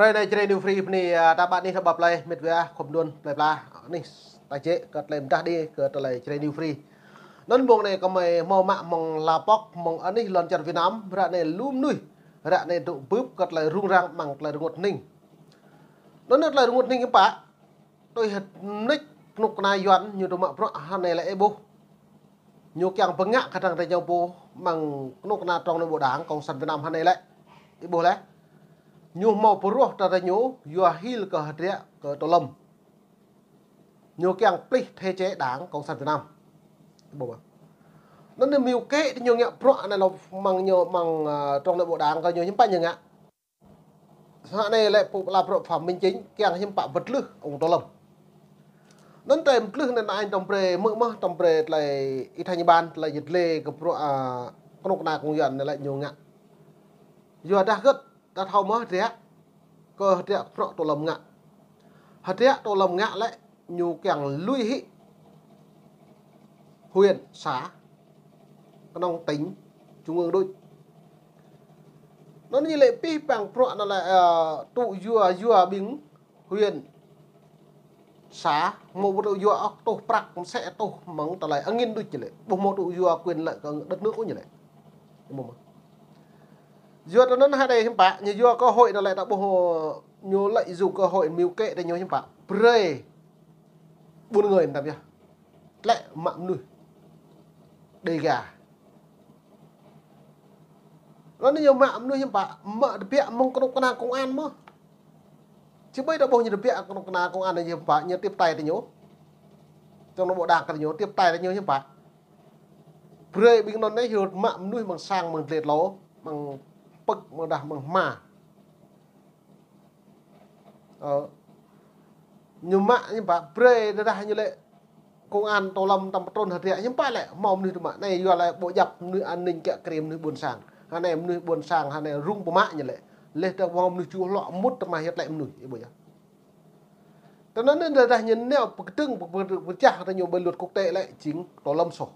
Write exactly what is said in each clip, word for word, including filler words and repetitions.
Anai Jrai New Free bơni, ah, ta ƀă anih ta ƀă plei, mĕt wa, khŏm đuôn plei pla. Anih ta jĕ kơ tơlơi mơdah đĭ, kơ tơlơi Jrai New Free. Anŭn mông anai kơmơi hmâo mă mơ̆ng hla pŏk, mơ̆ng anih lŏn čar Việt Nam, ră anai lu mơnuih, ră anai dŏ bưp kơ tơlơi rŭng răng mơ̆ng tơlơi rơngot hning. Anŭn tơlơi rơngot hning hiư̆m pă, tui hơget mơneč kơnuk kơna Yuan ñu dŏ mă bruă hơnai lĕ ih ƀuh. Ñu kiăng pơngă kơdrăng tơ ñu pô mơ̆ng kơnuk kơna trong nội bộ Đảng Cộng sản Việt Nam hơnai lĕ. Ih ƀuh lĕ. Ñu hmâo pơruah tơ tơ ñu, yua hil kơ hơdră kơ Tô Lâm. Ñu kiăng plih thể chế Đảng Cộng sản Việt Nam. Ih ƀuh ƀă. Anŭn ñu mơ̆ng kĕ tơ ñu ngă bruă anai lŏ mơ̆ng ñu mơ̆ng, ah, trong nội bộ Đảng kơ ñu hiư̆m pă ñu ngă. Hơnai lĕ pô pơala bruă Phạm Minh Chính, kiăng hiư̆m pă pơtlưh ung Tô Lâm. Anŭn tơlơi pơtlưh anai anai tơm brơi mơ̆ mơ̆, tơm brơi tơlơi ih tha ñu ƀan, tơlơi jơt lĕ kơ bruă, ah, kơnuk kơna kông Yuan anai lĕ ñu ngă. Yua dah hơget, ta thâo mơ̆ hơdră, kơ hơdră bruă Tô Lâm ngă. Hơdră Tô Lâm ngă lĕ, ñu kiăng lui hĭ huyện, xã, kơnơ̆ng tỉnh, trung ương đôč. Anŭn ñu lĕ pih păng bruă anŭn lĕ, ah, tŭ yua, yua ƀing huyện, xã, hmâo ƀu tŭ yua ôh, tuh prăk mơsĕ tuh mơ̆ng tơlơi angin đôč ñu lĕ. Ƀu hmâo tŭ yua quyền lợi kơ đất nước ôh ñu lĕ. Ih ƀuh mơ̆. Yua tơ anŭn hơdai hiư̆m pă, ñu yua cơ hội anŭn lĕ ta ƀuh ñu lợi dụng cơ hội mơ̆ng kĕ tơ ñu hiư̆m pă. Brơi ƀun ngơi tăm yơh. Tlĕ mă mơnuih. Đêga. Anŭn ñu mă mơnuih hiư̆m pă, mă tơbiă mơ̆ng kơnuk kơna công an mơ̆. Či ƀai ta ƀuh ñu tơbiă kơnuk kơna công an hiư̆m pă, ñu tiếp tay tơ ñu. Trong nội bộ Đảng kơ ñu tiếp tay tơ ñu hiư̆m pă. Brơi ƀing anŭn anai hyu mă mơnuih mơ̆ng sang mơ̆ng dlê tlô, mơ̆ng pơ̆k mơ̆ng dah mơ̆ng hma. Ơ. Ñu mă hiư̆m pă, brơi dah dah ñu lĕ công an Tô Lâm tăm pơtrŭn hơdră hiư̆m pă lĕ, hmâo mơnuih tơ mă. Anai yua lĕ bộ giáp mơnuih an ninh kiă kriê mơnuih ƀôn sang. Hơnai mơnuih ƀôn sang, hơnai rŭng pơmă ñu lĕ. Leh tơ hmâo mơnuih čuh lŏ mŭt tơ mă hiăp lĕ mơnuih, ih ƀuh yơh. Tơ anŭn anai dah ñu nao pơkơdơ̆ng, pơ-, pơ-, pơčah tơ ñu ƀơi luật quốc tế lĕ jing Tô Lâm soh.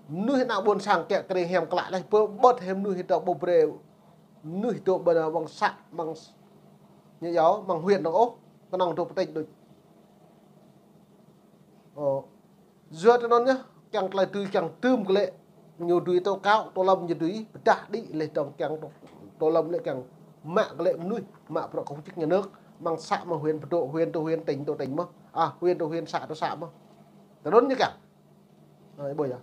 Mơnuih ană ƀôn sang kiă kriê hiam klă leh, pơ-, ƀơ̆t hĕ mơnuih tơ ƀu brơi, mơnuih tơ ƀơi ană ƀơ̆ng să, ƀơ̆ng s-, ñu yua, ƀơ̆ng huyện anŭn ôh, kơnơ̆ng tơ pơtĕč đôč. Ơ, yua tơ anŭn yơh, kiăng tơlơi tui kiăng tơm kơ lĕ, ñu dưi tố cáo, Tô Lâm ñu dưi pơdah đĭ leh dơ̆ng kiăng Tô, Tô Lâm lĕ kiăng mă kơ lĕ mơnuih, mă bruă công chức nhà nước, ƀơ̆ng să ƀơ̆ng huyện, pơdŏ huyện tơ huyện, tỉnh tơ tỉnh mơ̆. À, huyện tơ huyện, xã tơ xã mơ̆. Tơ anŭn ñu kiăng. Ơ, ih ƀuh yơh.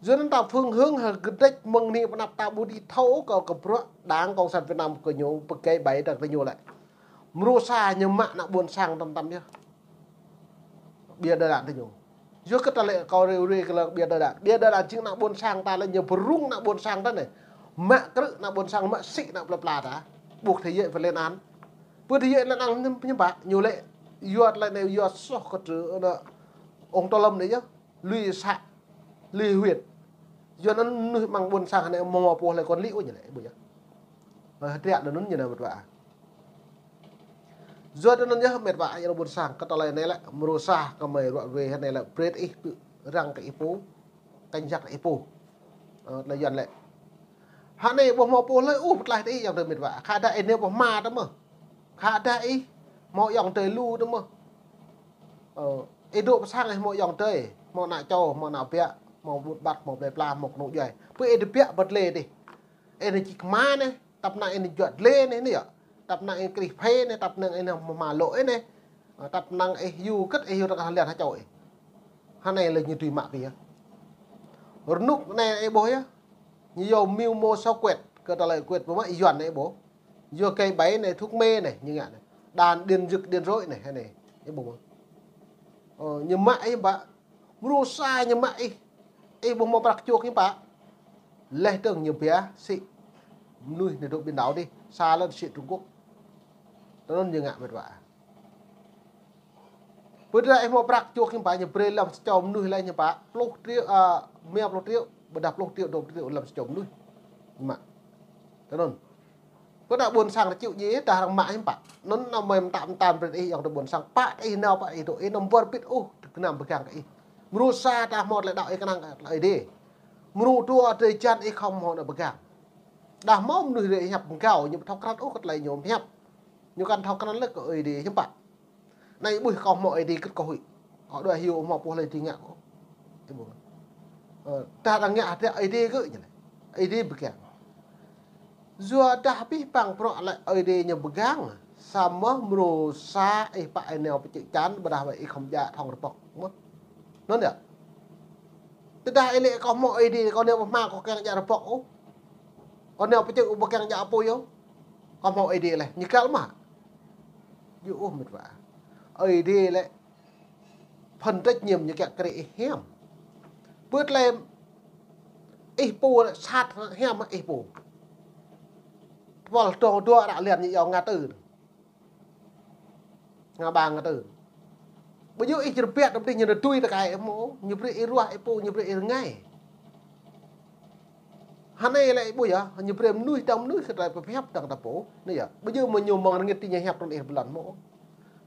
Yua anŭn ta phương hướng hơgĕt mơ̆ng anai pơ anăp ta ƀu dưi thâo kơ, kơ bruă Đảng Cộng sản Việt Nam kơ ñu pơgay ƀai tơ kơ ñu lĕ. Mrô sa ñu mă ană ƀôn sang tăm tăm yơh. Bia đa đảng tơ ñu. Yua kơ ta lĕ kâo rê rê kơ lĕ bia đa đảng. Bia đa đảng jing ană ƀôn sang ta lĕ ñu pơrŭng ană ƀôn sang ta anai. Mă krư̆ ană ƀôn sang, mă sĭ ană plơi pla ta. Buộc thế giới phải lên án. Pơ thế giới lên án hiư̆m, hiư̆m pă, ñu lĕ yua tơlơi anai yua soh kơ trư ană ông Tô Lâm anai yơh. Lui xã, lui huyện. Yua anŭn mơnuih ƀơ̆ng ƀôn sang anai hmâo pô lĕ kŏn lĭ ôh ñu lĕ, ih ƀuh yơh. Ơ, hơdră anŭn ñu anai mĕt wa. Yua tơ anŭn yơh mĕt wa, ayŏng ƀôn sang, kơ tơlơi anai lĕ, mrô sa kơmơi ruă ruê hơnai lĕ, brơi ih pơrăng kơ ih pô, cảnh giác kơ ih pô. Ơ, tơlơi Yuan lĕ. Hơnai ƀu hmâo pô hlơi ôh pơtlaih tơ ih ayŏng adơi mĕt wa. Khă dah ih anai ƀu hma tơ mơ̆. Khă dah ih hmâo ayŏng adơi lu tơ mơ̆. Ơ, ih dŏ pơ sang ih hmâo ayŏng adơi, hmâo ană čô, hmâo ană ƀă, hmâo ƀut ƀat, hmâo plơi pla, hmâo kơnuk djuai. Pơ ih tơbiă pơ dlê dih. Ih anai či kơma anai, tăp năng ih anai juă dlê anai, anai yơh. Tăp năng ih krih phê anai, tăp năng ih anai hma lŏ anai. Ơ, tăp năng ih hyu hơgĕt ih hyu tơkah lian hơčâo ih. Hơnai lĕ ñu dưi mă pioh. Rơnŭk anai ih ƀuh yơh. Ñu yua mil mô sâu quẹt, kơ tơlơi quẹt pơmă Yuan anai ih ƀuh. Yua gay ƀai anai, thuốc mê anai, ñu ngă anai. Đàn điện giật điện rối anai, hơnai. Ih ƀuh mơ̆. Ơ, ñu mă ih ƀă. Mrô sa ñu mă ih. Ih ƀu hmâo prăk čuh hiư̆m pă. Leh dơ̆ng ñu pioh sĭ. Mơnuih anai dŏ ƀing đaŏ dih. Sa lŏn sĭ Trung Quốc. Tơ anŭn ñu ngă mĕt wa. Pơ dah ih hmâo prăk čuh hiư̆m pă, ñu brơi lăm sa čô mơnuih lĕ hiư̆m pă. Pluh triệu, à, rơma pluh triệu, ƀôdah pluh triệu, dua pluh triệu lăm sa čô mơnuih. Mă. Tơ anŭn. Pơ ană ƀôn sang ta chịu djai, ta arăng mă hiư̆m pă. Anŭn anăm mơ̆ mơtam mơtam brơi ih ayŏng adơi ƀôn sang. Pă ih nao pă ih dŏ, ih anăm wơr bĭt ôh, gơnam pơgang kơ ih. Mrô sa ta hmâo tơlơi đaŏ ih kơnang kơ tơlơi Ơi Adai. Mrô dua drơi jăn ih khŏm hmâo ană pơgang. Dah hmâo mơnuih rơi hiăp pơgao, ñu ƀu thâo krăn ôh kơ tơlơi ñu hiăp. Ñu kăn thâo krăn lĕ kơ Ơi Adai hiư̆m pă. Anai ƀuh kâo hmâo Ơi Adai kơ̆t kâo huĭ. Kâo đuaĭ hyu hmâo pô hlơi dưi ngă kâo. Ơ, ta đang ngă hơdră Ơi Adai kơ ñu lĕ. Ơi Adai pơgang. Yua dah abih bang bruă lĕ Ơi Adai ñu pơgang. Samơ̆ mrô sa ih pă ih nao pơčĕk čan, ƀôdah wă ih khŏm djă thŏng rơpŏk. Mơ̆. Anŭn yơh. Tơdah ih lĕ kâo hmâo Ơi Adai, kâo nao pơhma kâo kiăng djă rơpŏk ôh. Kâo nao pơčĕk ôh ƀu kiăng djă apui ôh. Kâo hmâo Ơi Adai leh, ñu găl mă. Yua ôh mĕt wa. Ơi Adai lĕ phần trách nhiệm ñu kiăng krê ih hiam. Bưt lĕ ih pô lĕ sat hiam ih pô. Tơpul dŏ dŏ ră lĕ ñu yua ngă tơ. Ngă ƀang ngă tơ. Ƀu djơ̆ ih čơrơpiă đăm tih ñu nao tui tơkai ih mơ̆, ñu brơi ih ruah ih pô, ñu brơi ih rơngai. Hơnai lĕ ih ƀuh yơh, ñu brơi mơnuih dang mơnuih kơ tơlơi pơhiăp dang ta pô. Anai yơh, ƀu djơ̆ mơ̆ ñu mơ̆ng rơngit tih ñu hiăp tui ih blan mơ̆.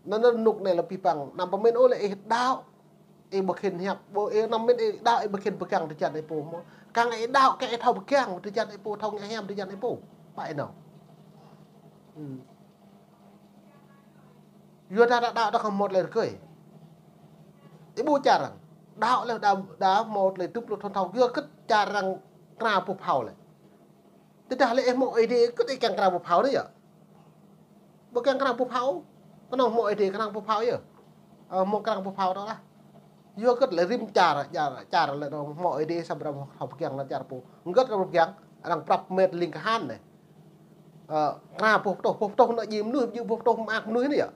Anŭn anŭn rơnŭk anai lĕ abih bang, anăm pơmĭn ôh lĕ ih đaŏ, ih ƀu khĭn hiăp, ƀu ih anăm pơmĭn ih đaŏ, ih ƀu khĭn pơgang drơi jan ih pô mơ̆. Kiăng ih đaŏ, kiăng ih thâo pơgang drơi jan ih pô, thâo ngă hiam drơi jan ih pô. Pă ih nao. Ư. Yua dah đaŏ, đaŏ ta khŏm hmâo tơlơi rơgơi. Ih ƀuh čar arăng. Đaŏ lĕ đa, đa hmâo tơlơi tŭp lu thŏn thâo. Yua kơ čar arăng kơnang pơphao lĕ. Tơdah lĕ ih hmâo Ơi Adai kơ ih kiăng kơnang pơphao anai yơh. Ƀu kiăng kơnang pơphao. Kơnơ̆ng hmâo Ơi Adai kơnang pơphao yơh. Ơ, hmâo kơnang pơphao tơ lah. Yua kơ lĕ rĭm čar, čar, čar lĕ anŭn hmâo Ơi Adai samơ̆ arăng thâo pơgang lĕ čar pô. Hơget arăng pơgang, arăng prăp mĕt ling kahan anai. Ơ, kơnang pơtôh, pơtôh anŭn jing mơnuih, jing pơtôh mơak mơnuih anai yơh.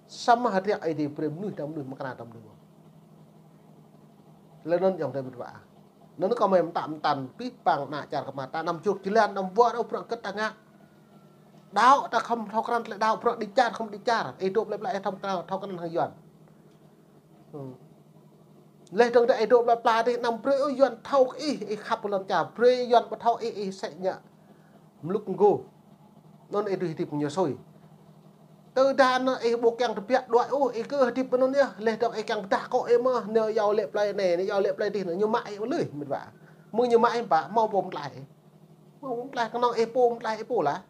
Samơ̆ hơdră Ơi Adai brơi mơnuih dang mơnuih mă kơnang dang mơnuih. Lĕ anŭn yơh tơlơi mĕt wa. Anŭn kâo mơ̆ mơtă mơtăn abih bang ană čar kơ mă ta anăm čuk jơlan anăm wơr ôh bruă hơget ta ngă. Đaŏ ta khŏm thâo krăn tơlơi đaŏ bruă đĭ čar khŏm đĭ čar. Ih dŏ plơi pla ih thâo krăn, thâo krăn hăng Yuan. Ư. Leh dơ̆ng ta ih dŏ plơi pla tih anăm brơi ôh Yuan thâo kơ ih, ih khăp kơ lŏn čar. Brơi Yuan ƀu thâo ih, ih sĕ ñă mlŭk ngô. Anŭn ih dưi hơdip ñu sui. Tơdah anŭn ih ƀu kiăng tơbiă đuaĭ ôh, ih kơ hơdip anŭn yơh, leh dơ̆ng ih kiăng pơdah akŏ ih mơ̆, nao iâu lĕ plơi anai, nao iâu lĕ plơi tih, ñu mă ih ƀu lơi, mĕt wa. Mơ̆ng ñu mă ih pă, hmâo pô mơtlaih. Hmâo pô mơtlaih kơnơ̆ng ih pô mơtlaih ih pô lah.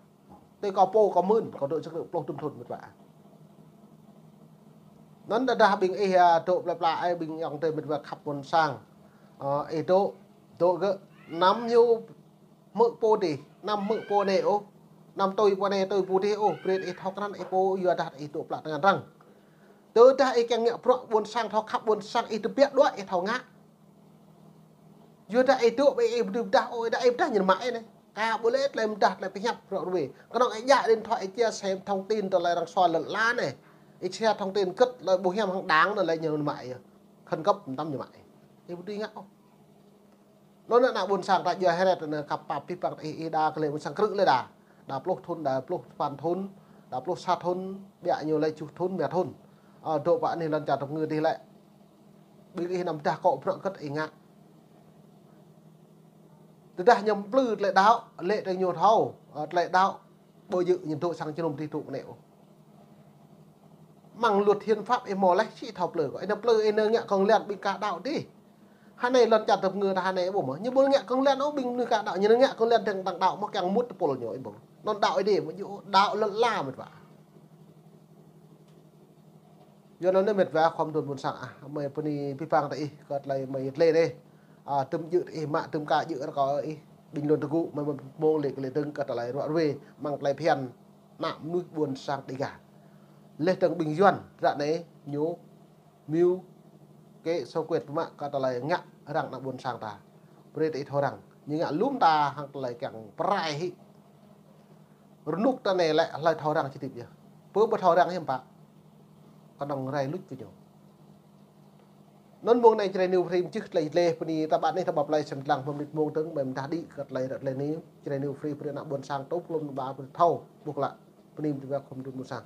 Tui kâo pô kâo mưn, kâo dŏ čơkơnŭk pluh thŭn thŭn mĕt wa. Anŭn tơdah ƀing ih, a, dŏ plơi pla ih ƀing ayŏng adơi mĕt wa khăp ƀôn sang. Ơ, ih dŏ, dŏ gơ̆ anăm hyu hmư̆ pô dih, anăm hmư̆ pô anai ôh, anăm tui pô anai, tui pô dih ôh, brơi ih thâo krăn ih pô yua dah ih dŏ plă tơngan arăng. Tơdah ih kiăng ngă bruă ƀôn sang thâo khăp ƀôn sang ih tơbiă đuaĭ ih thâo ngă. Yua dah ih dŏ ƀơi ih ƀu dưi pơdah ôh, ih dah ih pơdah ñu mă ih anai. Ka ƀu lĕ tơlơi pơdah tơlơi pơhiăp bruă rơwe. Kơnơ̆ng ih djă điện thoại ih chia sẻ thông tin tơlơi arăng soi lŏn la anai. Ih chia sẻ thông tin hơget tơlơi ƀu hiam hăng đảng anŭn lĕ ñu mă ih. Khẩn cấp mơtam ñu mă ih. Ih ƀu dưi ngă ôh. Anŭn ană ƀôn sang ta djơ̆ hơret anŭn kăp pap abih bang ih, ih đa kơ lĕ ƀôn sang krư̆ lĕ đa. Đa pluh thŭn, đa pluh sapăn thŭn, đa pluh sa thŭn, biă ñu lĕ tơjuh thŭn, rơma thŭn. Ơ, dŏ pơ anih lŏn čar tơpơngư dih lĕ. Ƀing ih anăm pơdah akŏ bruă hơget ih ngă. Tơdah ñu plư tơlơi đaŏ, lĕ tơlơi ñu thâo, ơ, tơlơi đaŏ, ƀu djơ̆ ñu dŏ sang jơnum dih dŏ mơnĕ ôh. Mơ̆ng luật hiến pháp ih hmâo leh, či thâo plư kơ. Ih nao plư, ih nao ngă kông lan ƀing ka đaŏ dih. Hơnai lŏn čar tơpơngư ta hơnai ƀu mơ̆. Ñu ƀu ngă kông lan ôh ƀing mơnuih ka đaŏ. Ñu ngă kông lan dơ̆ng tăng đaŏ mơ̆ kiăng mŭt tơpul ñu ih ƀu. Anŭn đaŏ ih dih mơ̆ ñu đaŏ lŏn la mĕt wa. Yua anŭn anai mĕt wa khŏm thŭn ƀôn sang ah. Mơi bơni abih bang ta ih kơ tơlơi mơi yơh tơlơi anai. A, tơm djơ̆ ta ih mă tơm ka djơ̆ rơkâo ih. Ƀing lŏn tơgŭ mơi mơ̆n mông lĕ kơ lĕ dơ̆ng kơ tơlơi ruă rơwe. Mơ̆ng tơlơi phiăn. Ană mơnuih ƀôn sang Dêga. Leh dơ̆ng ƀing Yuan ră anai ñu mưu kế xấu quyệt pơmă kơ tơlơi ngă arăng ană ƀôn sang ta. Brơi ta ih thâo arăng. Ñu ngă lŏm ta hăng tơlơi kiăng pơrai hĭ. Rơnŭk ta anai lĕ hlơi thâo arăng či hơdip yơh. Pơ ƀu thâo arăng hiư̆m pă. Kơnơ̆ng rai luč kơ ñu. Anŭn mông anai Jrai New Free mơčih tơlơi dleh bơni ta ƀă anai ta ƀă plơi sem lăng pơmĭt mông dơ̆ng mơi mơdah đĭ kơ tơlơi ră tơlơi anai. Jrai New Free brơi ană ƀôn sang tŭ plŏm ba brơi thâo ƀuh lă. Bơni mơ̆n ta ƀă khŏm thŭn ƀôn sang.